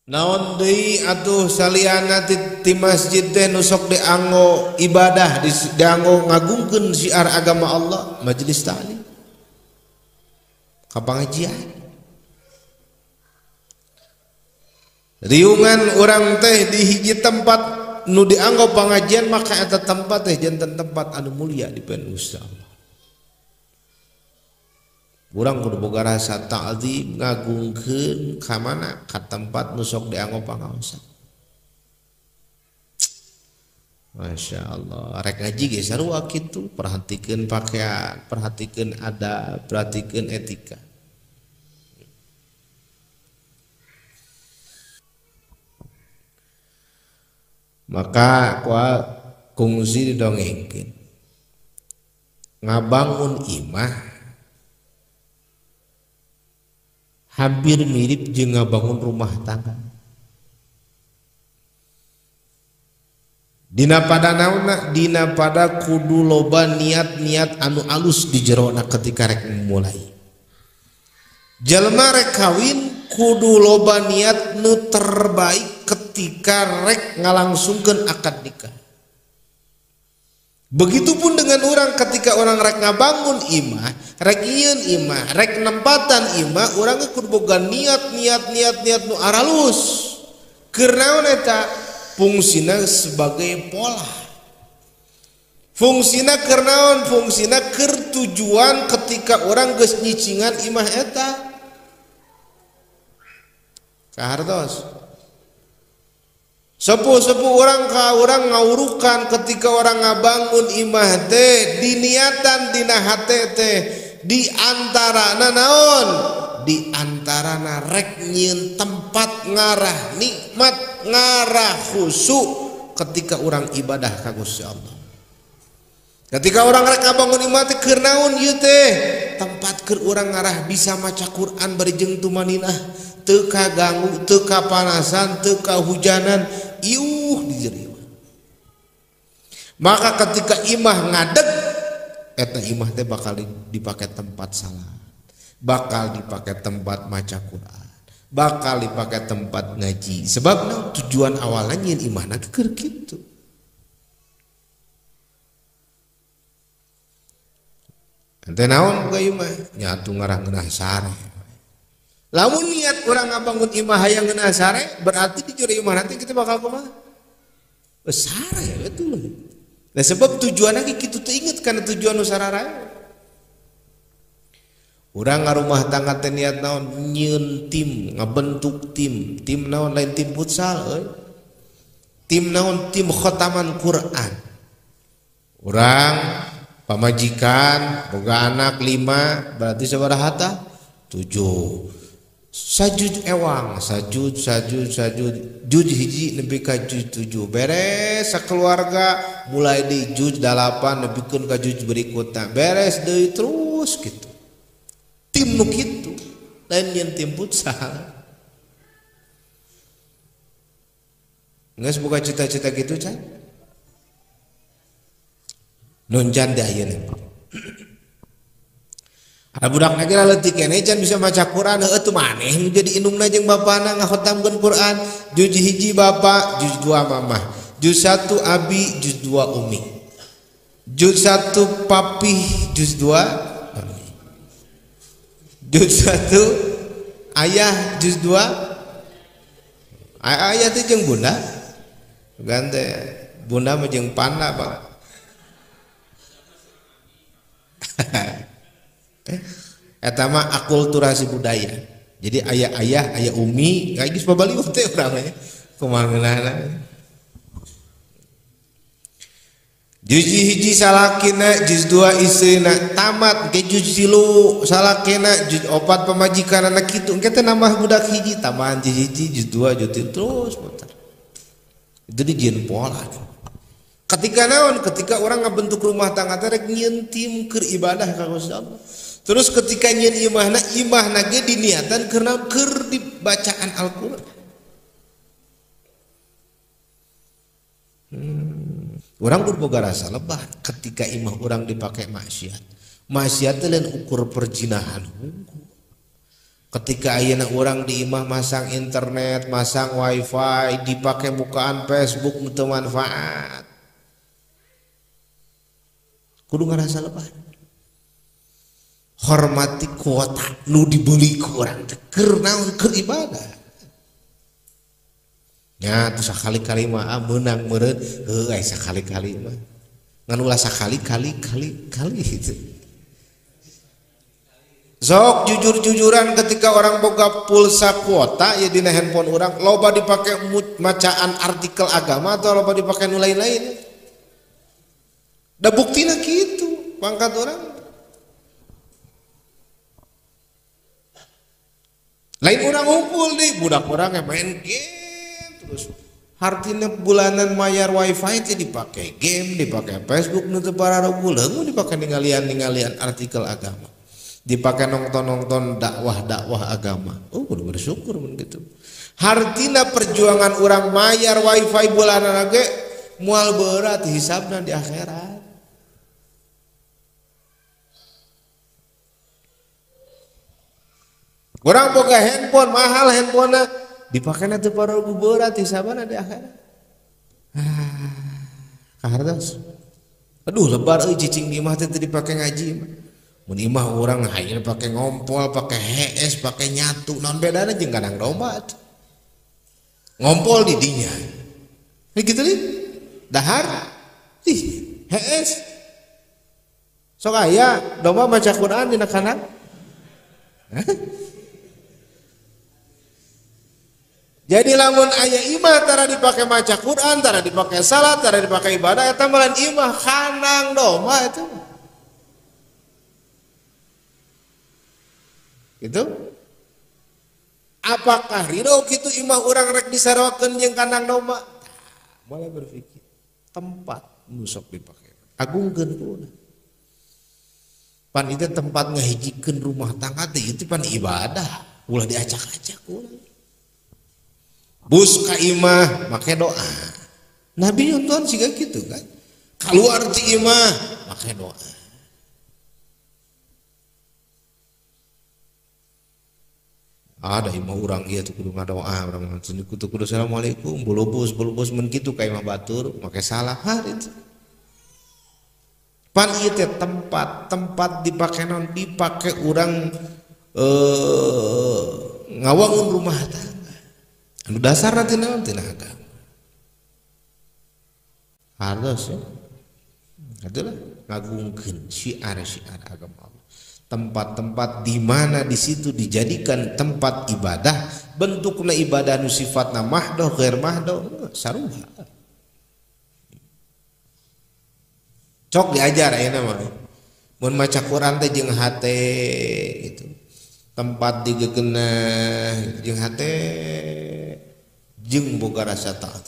Naon deui atuh saliana ti masjid teh nu sok dianggo ibadah, dianggo ngagungkeun syiar agama Allah, majelis ta'lim, kapangajian. Riungan urang teh di hiji tempat nu dianggo pangajian, maka eta tempat teh janten tempat anu mulia di pen Gusti Allah. Urang kudu boga rasa ta'zim ngagungkeun ka mana ka tempat nu sok dianggo pangaosan. Masya Allah, rek ngaji ge sarua kitu, perhatikeun pakaian, perhatikeun adab, perhatikeun etika. Maka kual kungsi didongengkeun. Ngabangun imah hampir mirip jeung ngabangun rumah tangga. Dina pada naonna, dina pada kudu loba niat-niat anu alus di jerona ketika rek mulai. Jelema rek kawin kudu loba niat nu terbaik ketika rek ngalangsungkeun akad nikah. Begitupun dengan orang ketika orang rek ngabangun imah, rek nyieun imah, rek nempatan imah, urang ge kudu boga niat niat niat niat nu aralus. Keur naon eta? Fungsina sebagai pola. Fungsina keur naon? Fungsina keur tujuan ketika orang geus nyicingan imah eta. Kahartos. Sepuh-sepuh orang ka orang ngaurukan ketika orang ngabangun imah teh diniatan dina hate teh di antarana naon? Di antarana rek nyieun tempat ngarah nikmat, ngarah khusyuk ketika orang ibadah ka Gusti Allah. Ketika orang rek ngabangun imah teh keur naon ieu teh? Tempat keur urang ngarah bisa maca Quran bari jeung tumaninah, teu kaganggu, teu kapanasan, teu kahujanan, iuh di jero. Maka ketika imah ngadeg, eta imah teh bakal dipakai tempat salat, bakal dipakai tempat maca Quran, bakal dipakai tempat ngaji. Sebab tujuan awalnya nyieun imahna keur kitu. Ente naon boga imah? Nyatu ngarah ngeunah sare. Lamun niat orang ngabangun imah hayang ngeunah sare, berarti di jero imah nanti kita bakal kumaha? Sare betul. Nah sebab tujuanna kitu teu inget kana tujuan nu sararae. Urang ngarumah tangga teh niat naon? Nyieun tim, ngabentuk tim. Tim naon? Lain tim futsal euy. Tim naon? Tim khotaman Quran. Urang pamajikan boga anak 5, berarti sabaraha tah? 7. Sajud ewang, sajud, sajud, sajud, juj hiji nepi ka juj 7. Beres sakeluarga mulai di juj 8 nepikeun ka juj berikutna. Beres deui terus gitu. Tim nu kitu, lain nyeun tim futsal. Geus boga cita-cita kitu can? Nun can teh ayeuna. Ada budak lagi leutik keneh can bisa maca Quran, heueuh teu maneh nu jadi indungna jeung bapana ngahotamkeun Quran. Juj hiji bapa, juj 2 mamah, juj 1 abi, juj 2 umi, juj 1 papih, juj 2 mami, juj 1 ayah, juj 2 ayah teh jeung bunda. Gante bunda mah jeung panda Pak. Eta mah akulturasi budaya. Jadi ayah-ayah, ayah umi, kayak geus babaliweuh teh urang nya. Kumaha ngeunahna. Juj hiji salakina, juj 2 istrina, tamat ke juj 3 salakina, juj 4 pamajikanana kitu. Engke teh nambah budak hiji, tambahan juj hiji, juj 2, juj 3 terus muter. Itu dijieun pola. Ketika naon? Ketika orang ngabentuk rumah tangga teh rek nyieun tim keur ibadah ka Gusti Allah. Terus ketika nyieun imahna, imahna ge diniatan keur naon? Keur dibacaan Al-Qur'an. Urang kudu boga rasa lebah ketika imah urang dipakai maksiat. Maksiat teh lain ukur perzinahan hungkul. Ketika ayeuna urang di imah masang internet, masang wifi, dipake bukaan Facebook nu teu manfaat. Kudu ngarasa lebar. Hormati kuota nu dibeli ku urang teh keur naon, keur ibadah. Nya tuh sakali-kali mah meunang meureun, heuh ai sakali-kali mah. Ngan ulah sakali-kali kali kali gitu. Sok jujur-jujuran ketika orang boga pulsa kuota ya dina handphone orang loba dipake macaan artikel agama atau loba dipake nu lain-lain. Da buktina kitu pangkat orang. Lain orang ngumpul deh budak orang yang main game terus. Hartina bulanan mayar wifi teh dipake game, dipake Facebook nu teu pararugul, dipake ningalian-ningalian artikel agama. Dipakai nonton-nonton dakwah-dakwah agama. Oh, kudu bersyukur mun kitu. Hartina perjuangan orang mayar wifi bulanan ge moal berat hisabna di akhirat. Orang boga handphone mahal handphonena dipakena teu pararugu berat hisabna di akhirat. Ah, kahartos. Aduh lebar euy cicing di imah teh teu dipake ngaji mah. Mun imah urang hayang pake ngompol, pake hees, pake nyatu, naon bedana jeung kandang domba atuh. Ngompol di dinya. Hei kitu nih. Dahar ih hees. Sok aya domba maca Quran dina kandang. Jadi lamun aya imah tara dipake maca Quran, tara dipake salat, tara dipake ibadah eta mah lain imah, kandang domba itu. Gitu. Apakah ridho kitu imah urang rek disarawakeun jeung kandang domba? Tah, mulai berpikir tempat nu sok dipake. Agungkeun pun. Pan itu tempat ngahijikeun rumah tangga teh itu pan ibadah, ulah diacak-acak ulah. Bus ka imah make doa. Nabi nyontohan siga kitu kan. Kaluar ti imah make doa. Ada imah urang ieu tuh kudu ngadoa urang mah kudu kudu assalamualaikum bulubus bulubus mun kitu ka imah batur make salah itu. Pan ieu teh tempat tempat dipake naon dipake urang ngawangun rumah tangga anu dasarna tina naon tina agama harus ya itulah ngagungkeun syiar-syiar agama Allah. Tempat-tempat di mana di situ dijadikan tempat ibadah, bentukna ibadah nu sifatna mahdoh ghair mahdoh sarua. Cok diajar ayeuna mah. Mun maca Quran teh jeung hate gitu. Tempat digegenah jeung hate jeung boga rasa taat.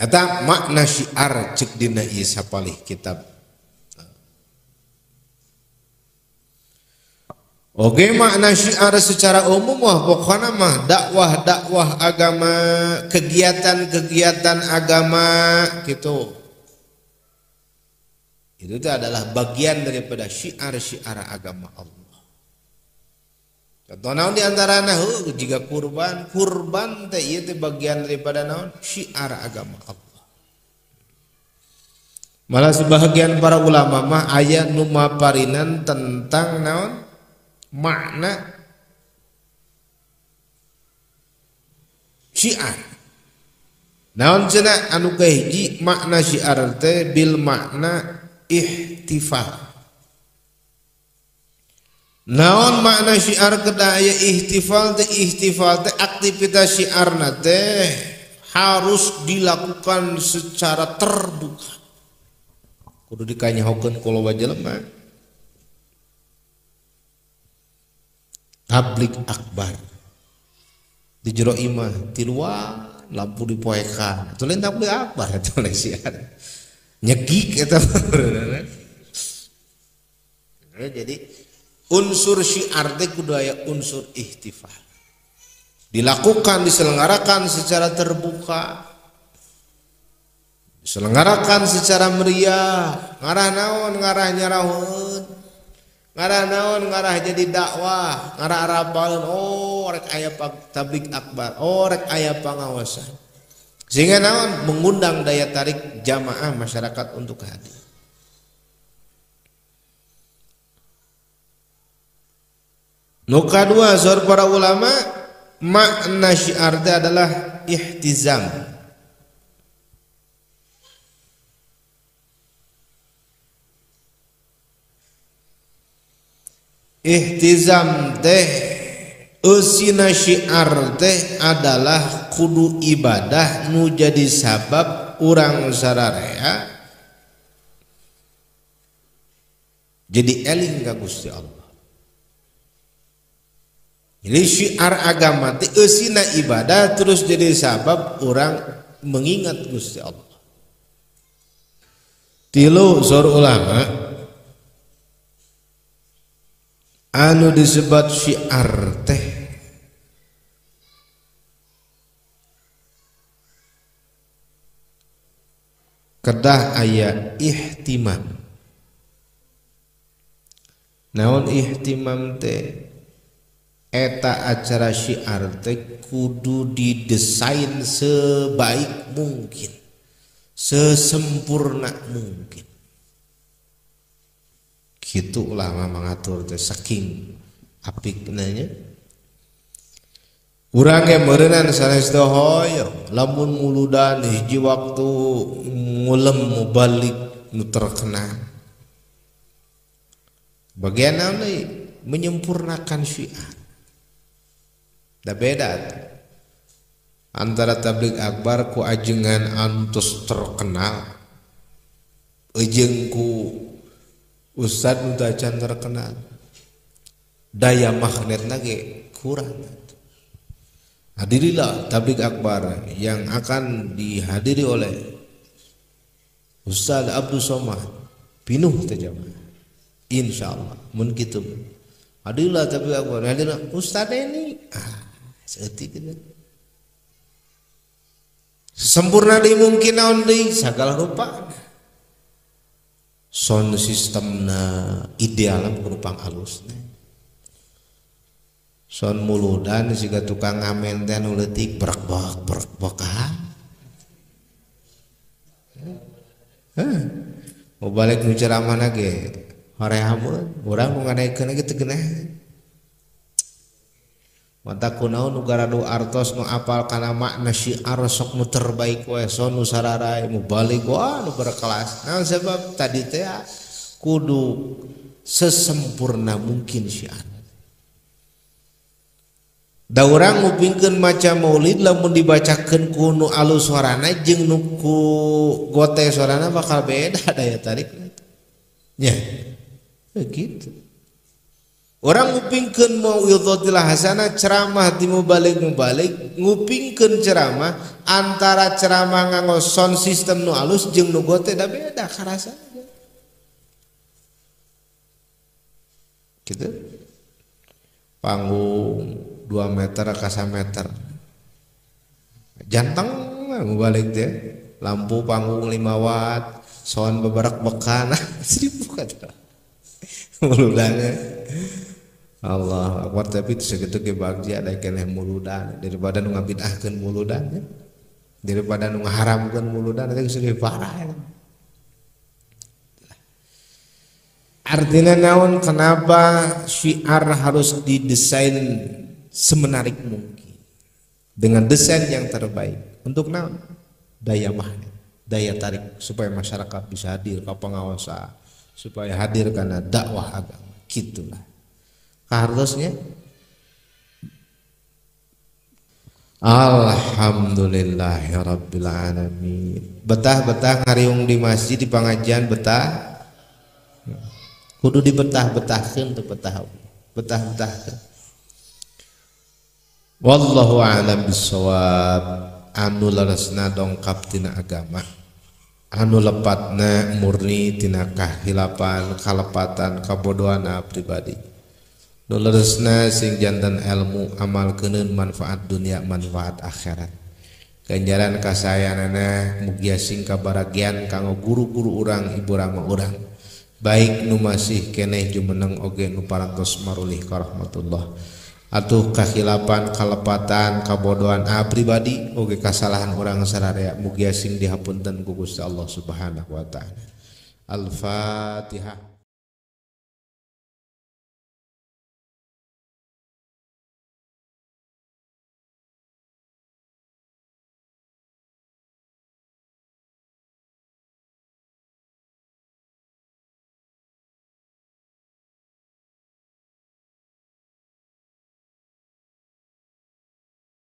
Eta makna syiar ceuk dina ieu sapalih kitab. Oke, makna syiar secara umum wah pokoknya mah dakwah-dakwah agama, kegiatan-kegiatan agama gitu. Itu adalah bagian daripada syiar-syiar agama Allah. Contoh naon di antarana jika kurban, kurban teh ieu teh bagian daripada naon syiar agama Allah. Malah sebagian para ulama mah aya nu maparinan tentang naon makna syiar. Naon cenah anu kahiji makna syiar teh bil makna ihtifal. Naon makna syiar kedah aya ihtifal teh, ihtifal teh aktivitas syiarna teh harus dilakukan secara terbuka. Kudu dikanyahokeun ku loba jelema. Tablik akbar di jero imah tiluan lampu dipoekan itu lain tablik akbar itu lain syiar nyegik eta. Jadi unsur syiar teh kudu aya unsur ihtifal, dilakukan diselenggarakan secara terbuka, diselenggarakan secara meriah, ngarah naon ngarah nyarahoeun, Ngarah naon ngarah jadi dakwah, ngarah arapaleun oh rek aya tabligh akbar, oh rek aya pangawasan. Sehingga naon mengundang daya tarik jamaah masyarakat untuk hadir. Nu kadua saur para ulama makna syiar teh adalah ihtizam. Ihtizam teh eusina syiar teh adalah kudu ibadah nu jadi sabab urang sararea jadi eling ka Gusti Allah. Jadi syiar agama teh eusina ibadah terus jadi sabab urang mengingat Gusti Allah. Tilu saur ulama anu disebut syiar teh kedah aya ihtimam. Naon ihtimam teh? Eta acara syiar teh kudu didesain sebaik mungkin, sesempurna mungkin. Gitu ulama mengatur teh saking apikna nya. Urang ge meureunan sanes teh hoyong lamun muludan hiji waktu ngulem mubalik nu terkenal. Bagian naon deui menyempurnakan syiar. Da beda antara tabligh akbar ku ajengan antos terkenal jeung ku ustad nu tacan terkenal, daya magnetna ge kurang. Hadirilah tabligh akbar yang akan dihadiri oleh Ustaz Abdul Somad pinuh teh jamaah insyaallah mun kitu. Hadirilah tabligh akbar, hadirilah ustaz ini saeutik kitu. Sempurna deui mungkin naon deui sagala rupa. Sound sistemna ideal kudu pang alusna. Sound muludan siga tukang ngamen teh nu leutik berekbok berekbok ah. Heh. Mau balik nu ceramahna ge horeamun urang nu ngadaekeun ge teu geunah. Mata kunaon nu garadu artos nu apal kana makna syiar sok nu terbaik we son nu sararai mubalig wah nu berkelas. Nah sebab tadi teh kudu sesempurna mungkin syiar. Da urang ngupingkeun maca maulid lamun dibacakeun ku nu alus suarana jeung nu ku gote suarana bakal beda daya tarikna. Nya. Begitu. Orang ngupingkeun mauidhatil hasanah ceramah di mubalik-mubalik ngupingkeun ceramah antara ceramah nganggo sound system nu alus jeung nu gote da beda karasana. Gitu. Panggung 2 meter ka 1 meter. Janteng mubalik teh. Lampu panggung 5 watt, sound beberak bekan 1000 kata. Muludana. Allah akbar, tapi segitu ge bagja da keneh muludan daripada nu ngabidahkeun muludan ya. Daripada nu ngaharamkeun muludan eta geus leuwih parah ya. Artinya naon, kenapa syiar harus didesain semenarik mungkin dengan desain yang terbaik untuk naon? Daya magnet, daya tarik supaya masyarakat bisa hadir ke pengawasan, supaya hadir karena dakwah agama, gitulah. Harusnya alhamdulillahirabbil alamin. Betah-betah ngariung di masjid di pengajian betah. Kudu dibetah-betahkeun teu betah. Betah-betahkeun. Wallahu a'lam bissawab. Anu leresna dongkap tina agama. Anu lepatna murni tina kahilapan, kalepatan, kabodohan pribadi. Nu leresna sing janten ilmu amal keuneun manfaat dunia manfaat akhirat. Ganjaran kasayanana mugia sing kabaragian kanggo guru-guru urang ibu rama urang. Baik nu masih keneh jumeneng oge nu parantos marulih ka rahmatullah. Atuh kahilapan, kalepatan, kabodohan pribadi oge kasalahan urang sararea mugia sing dihapunten ku Gusti Allah Subhanahu wa taala. Al-Fatihah.